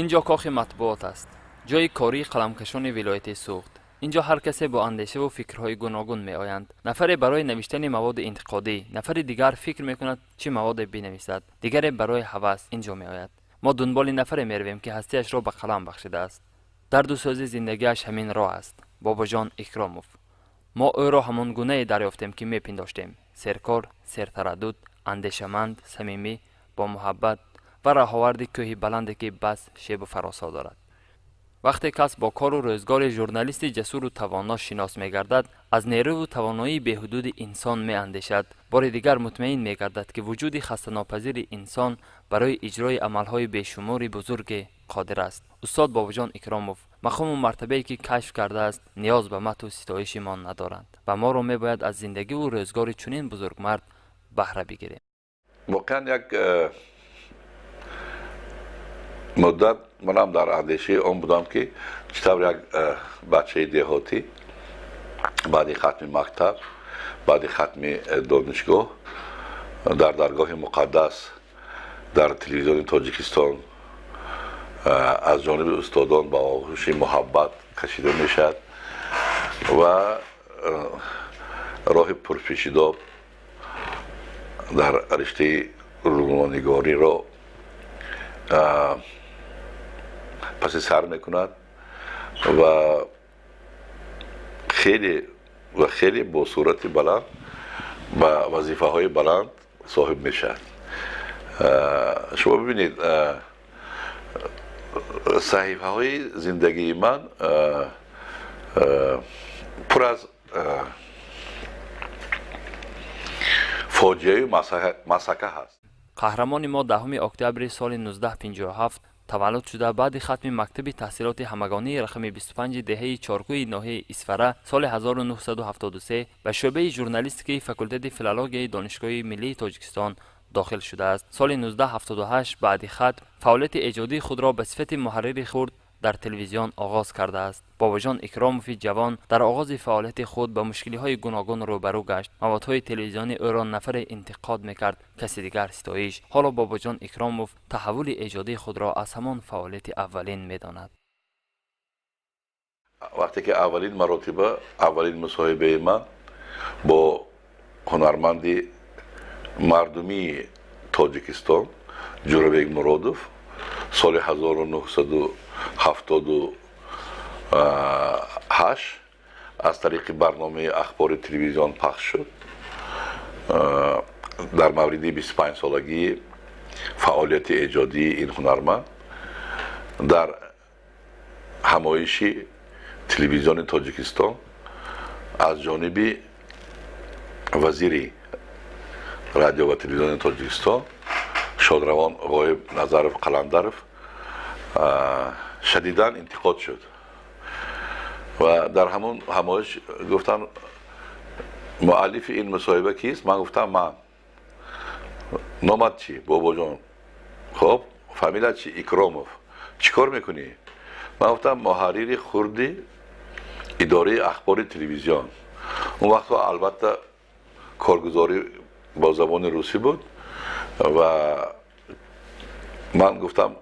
Ин ҷо кохи матбуот аст, ҷойи кории қаламкашони вилояти Суғд. Ин ҷо ҳар касе бо андешаву фикрҳои гуногун меоянд. Нафаре барои навиштани маводи интиқодӣ, нафари дигар фикр мекунад, чӣ маводе бинависад, дигаре барои ҳавас ин ҷо меояд. Мо дунболи нафаре меравем, ки ҳастиашро ба қалам бахшидааст, дарду сӯзи зиндагиаш ҳамин роҳ аст. Бобоҷон Икромов. Мо ӯро ҳамон гунае дарёфтем, ки мепиндоштем: серкор, сертараддуд, андешаманд, самимӣ, бо муҳаббат ва раҳоварди кӯҳи баланде, ки бас шебу фарозҳо дорад. Вақте кас бо кору рӯзгори журналисти ҷасуру тавоно шинос мегардад, аз нерӯву тавоноии беҳудуди инсон меандешад, бори дигар мутмаин мегардад, ки вуҷуди хастанопазири инсон барои иҷрои амалҳои бешумори бузурге қодир аст. Устод Бобоҷон Икромов мақому мартабае, ки кашф кардааст, ниёз ба мадҳу ситоиши мо надоранд ва моро мебояд аз зиндагиву рӯзгори чунин бузургмард баҳра бигирем. Воқеан, як муддат манам дар андешаи он будам, ки чӣ тавр як бачаи деҳотӣ баъди хатми мактаб, баъди хатми донишгоҳ дар даргоҳи муқаддас, дар Телевизиони Тоҷикистон аз ҷониби устодон ба оғӯши муҳаббат кашида мешавад ва роҳи пурпешидоб дар риштаи рӯзноманигориро паси сар мекунад ва хеле бо суръати баланд ба вазифаҳои баланд соҳиб мешавад. Шумо бибинед, саҳифаҳои зиндагии ман пур аз фоҷиаю масҳака ҳаст. Қаҳрамони мо 10 октябри соли 1957 таваллуд шуда, баъди хатми мактаби таҳсилоти ҳамагонии рақами 25 деҳаи Чоркӯи ноҳияи Исфара соли 1973 ба шӯъбаи журналистикаи факултети филологияи Донишгоҳи миллии Тоҷикистон дохил шудааст. Соли 1978 баъди хатм фаъолияти эҷодии худро ба сифати муҳаррири хурд дар телевизион оғоз кардааст. Бобоҷон Икромови ҷавон дар оғози фаъолияти худ ба мушкилиҳои гуногун рӯбарӯ гашт. Маводҳои телевизионии ӯро нафаре интиқод мекард, каси дигар ситоиш. Ҳоло Бобоҷон Икромов таҳаввули эҷодии худро аз ҳамон фаъолияти аввалин медонад. Вақте ки аввалин маротиба аввалин мусоҳибаи ман бо ҳунарманди мардумии Тоҷикистон Ҷӯрабек Муродов соли 1978 аз тариқи барномаи ахбори телевизион пахш шуд дар мавриди 25-солагии фаъолияти эҷодии ин ҳунарманд, дар ҳамоиши Телевизиони Тоҷикистон аз ҷониби вазири радио ва телевизиони Тоҷикистон шодравон Ғоиб Назаров Қаландаров шадидан интиқод шуд ва дар ҳамон ҳамоиш гуфтанд: «Муаллифи ин мусоҳиба кист?» Ман гуфтам: «Ман». «Номат чӣ?» «Бобоҷон». «Хоб, фамилият чӣ?» «Икромов». «Чӣ кор мекунӣ?» Ман гуфтам: «Муҳаррири хурди идораи ахбори телевизион». Он вақтҳо, албатта, коргузорӣ бо забони русӣ буд ва ман гуфтам: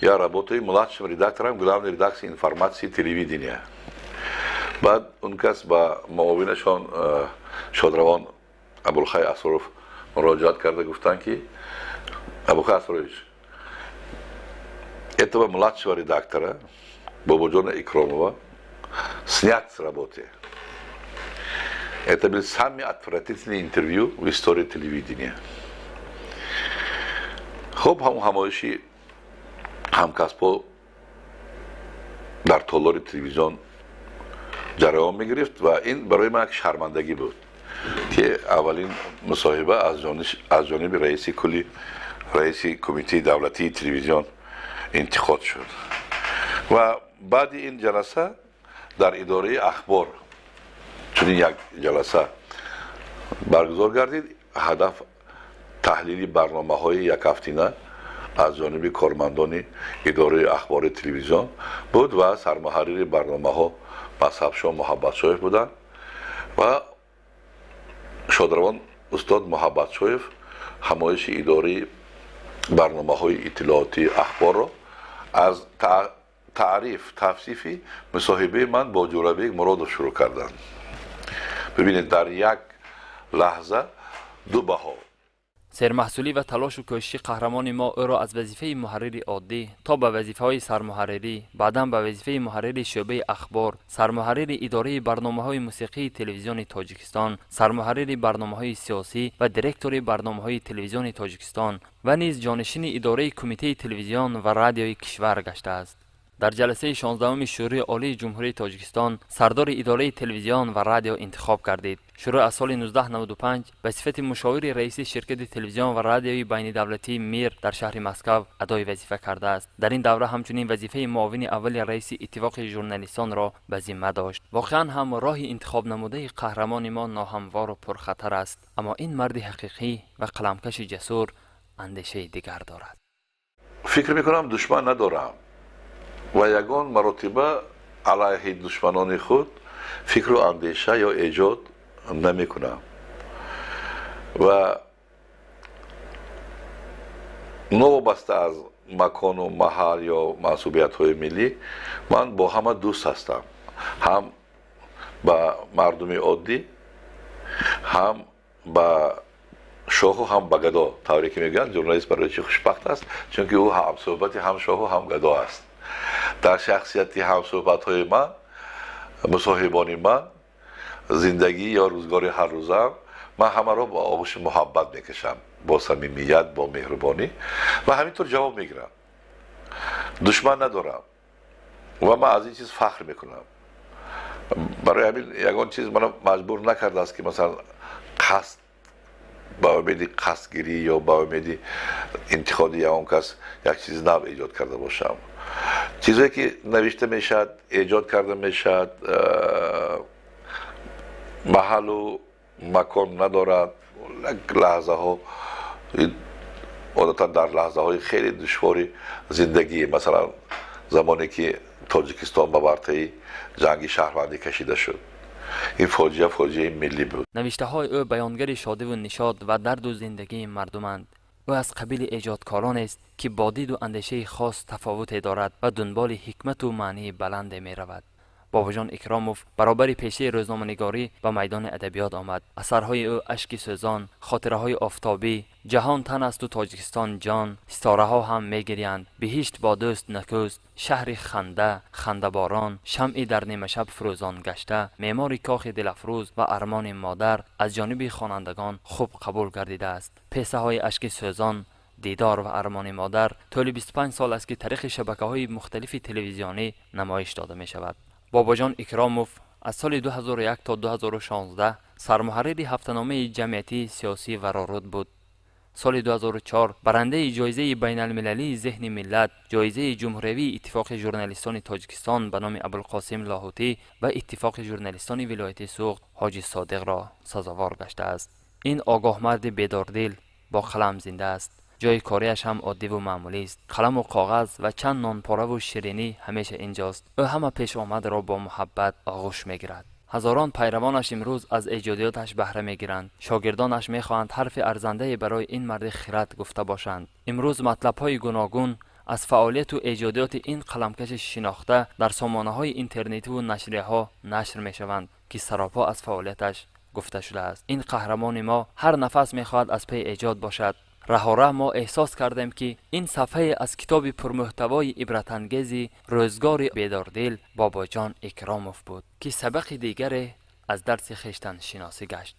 «Я работаю младшим редактором главной редакции информации телевидения». Баъд он кас ба муовинашон шодравон Абулхай Асроров муроҷиат карда гуфтанд, ки: «Абулхай Асрорович, этого младшего редактора Бободжона Икромова снять с работы. Это был самый отвратительный интервью в истории телевидения». Хуб, ҳамон ҳамоиши ҳамкасбо дар толори телевизион ҷараён мегирифт ва ин барои ман як шармандагӣ буд, ки аввалин мусоҳиба аз ҷониби раиси кулли, раиси Кумитаи давлатии телевизион интиқод шуд. Ва баъди ин ҷаласа дар идораи ахбор чунин як ҷаласа баргузор гардид. Ҳадаф таҳлили барномаҳои якҳафтина аз ҷониби кормандони идораи ахбори телевизион буд ва сармуҳаррири барномаҳо Мазҳабшо Муҳаббатшоев буданд ва шодравон устод Муҳаббатшоев ҳамоиши идораи барномаҳои иттилоотии ахборро Аз таъриф, тавсифи мусоҳибаи ман бо Ҷӯрабек Муродов шурӯъ карданд. Бибинед, дар як лаҳза ду баҳо. Сермаҳсулӣ ва талошу кӯшиши қаҳрамони мо ӯро аз вазифаи муҳаррири оддӣ то ба вазифаҳои сармуҳаррирӣ, баъдан ба вазифаи муҳаррири шӯъбаи ахбор, сармуҳаррири идораи барномаҳои мусиқии Телевизиони Тоҷикистон, сармуҳаррири барномаҳои сиёсӣ ва директори барномаҳои Телевизиони Тоҷикистон ва низ ҷонишини идораи Кумитаи телевизион ва радиои кишвар гаштааст. Дар ҷаласаи 16-уми Шӯрои Олии Ҷумҳурии Тоҷикистон сардори идораи телевизион ва радио интихоб гардид. Шурӯъ аз соли 1995 ба сифати мушовири раиси ширкати телевизион ва радиои байнидавлатии «Мир» дар шаҳри Москав адои вазифа кардааст. Дар ин давра ҳамчунин вазифаи муовини аввали раиси Иттифоқи журналистонро ба зимма дошт. Воқеан ҳам, роҳи интихобнамудаи қаҳрамони мо ноҳамвору пурхатар аст, аммо ин марди ҳақиқӣ ва қаламкаши ҷасур андешаи дигар дорад. Фикр мекунам, душман надорам ва ягон маротиба алайҳи душманони худ фикру андеша ё эҷод намекунам ва новобаста аз макону маҳал ё мансубиятҳои миллӣ ман бо ҳама дӯст ҳастам, ҳам ба мардуми оддӣ, ҳам ба шоҳу ҳам ба гадо. Тавре ки мегӯянд, журналист барои чӣ хушбахт аст? Чунки ӯ ҳамсӯҳбати ҳам шоҳу ҳам гадо аст. Дар шахсияти ҳамсӯҳбатҳои ман, мусоҳибони ман, зиндагӣ ё рӯзгори ҳаррӯзаам, ман ҳамаро бо оғӯши муҳаббат мекашам, бо самимият, бо меҳрубонӣ ва ҳамин тур ҷавоб мегирам. Душман надорам ва ман аз ин чиз фахр мекунам. Барои ҳамин ягон чиз мана маҷбур накардааст, ки масалан қасд, ба умеди қасдгирӣ ё ба умеди интиқоди ягон кас як чизи нав эҷод карда бошам. Чизое ки навишта мешавад, эҷод карда мешавад, маҳаллу макон надорад. Лаҳзаҳо, одатан дар лаҳзаҳои хеле душвори зиндагӣ, масалан, замоне ки Тоҷикистон ба вартаи ҷанги шаҳрвандӣ кашида шуд, ин фоҷиа фоҷиаи миллӣ буд. Навиштаҳои ӯ баёнгари шодиву нишод ва дарду зиндагии мардуманд. Ӯ аз қабили эҷодкоронест, ки бо диду андешаи хос тафовуте дорад ва дунболи ҳикмату маънии баланде меравад. Бобоҷон Икромов баробари пешаи рӯзноманигорӣ ба майдони адабиёт омад. Асарҳои ӯ «Ашки сӯзон», «Хотираҳои офтобӣ», «Ҷаҳон тан асту Тоҷикистон ҷон», «Ситораҳо ҳам мегирянд», «Биҳишт бо дӯст накӯст», «Шаҳри ханда», «Хандаборон», «Шамъи дар нимашаб фурӯзон гашта», «Меъмори кохи дилафрӯз» ва «Армони модар» аз ҷониби хонандагон хуб қабул гардидааст. Пьесаҳои «Ашки сӯзон», «Дидор» ва «Армони модар» тӯли 25 сол аст, ки тариқи шабакаҳои мухталифи телевизионӣ намоиш дода мешавад. Бобоҷон Икромов аз соли 2001 то 2016 сармуҳаррири ҳафтаномаи ҷамъиятии сиёсӣ «Вароруд» буд. Соли 2004 барандаи ҷоизаи байналмилалии «Зеҳни миллат», ҷоизаи ҷумҳуриявии Иттифоқи журналистони Тоҷикистон ба номи Абулқосим Лоҳутӣ ва Иттифоқи журналистони вилояти Суғд «Ҳоҷи Содиқро» сазовор гаштааст. Ин огоҳмарди бедордил бо қалам зинда аст. Ҷои кориаш ҳам оддиву маъмулист. Қаламу коғаз ва чанд нонпораву ширинӣ ҳамеша инҷост. Ӯ ҳама пешомадро бо муҳаббат оғӯш мегирад. Ҳазорон пайравонаш имрӯз аз эҷодиёташ баҳра мегиранд. Шогирдонаш мехоҳанд ҳарфи арзандае барои ин марди хирад гуфта бошанд. Имрӯз матлабҳои гуногун аз фаъолияту эҷодиёти ин қаламкаши шинохта дар сомонаҳои интернетиву нашрияҳо нашр мешаванд, ки саропо аз фаъолияташ гуфта шудааст. Ин қаҳрамони мо ҳар нафас мехоҳад аз паи эҷод бошад. Раҳораҳ мо эҳсос кардем, ки ин сафҳае аз китоби пурмуҳтавои ибратангези рӯзгори бедордил Бобоҷон Икромов буд, ки сабақи дигаре аз дарси хештаншиносӣ гашт.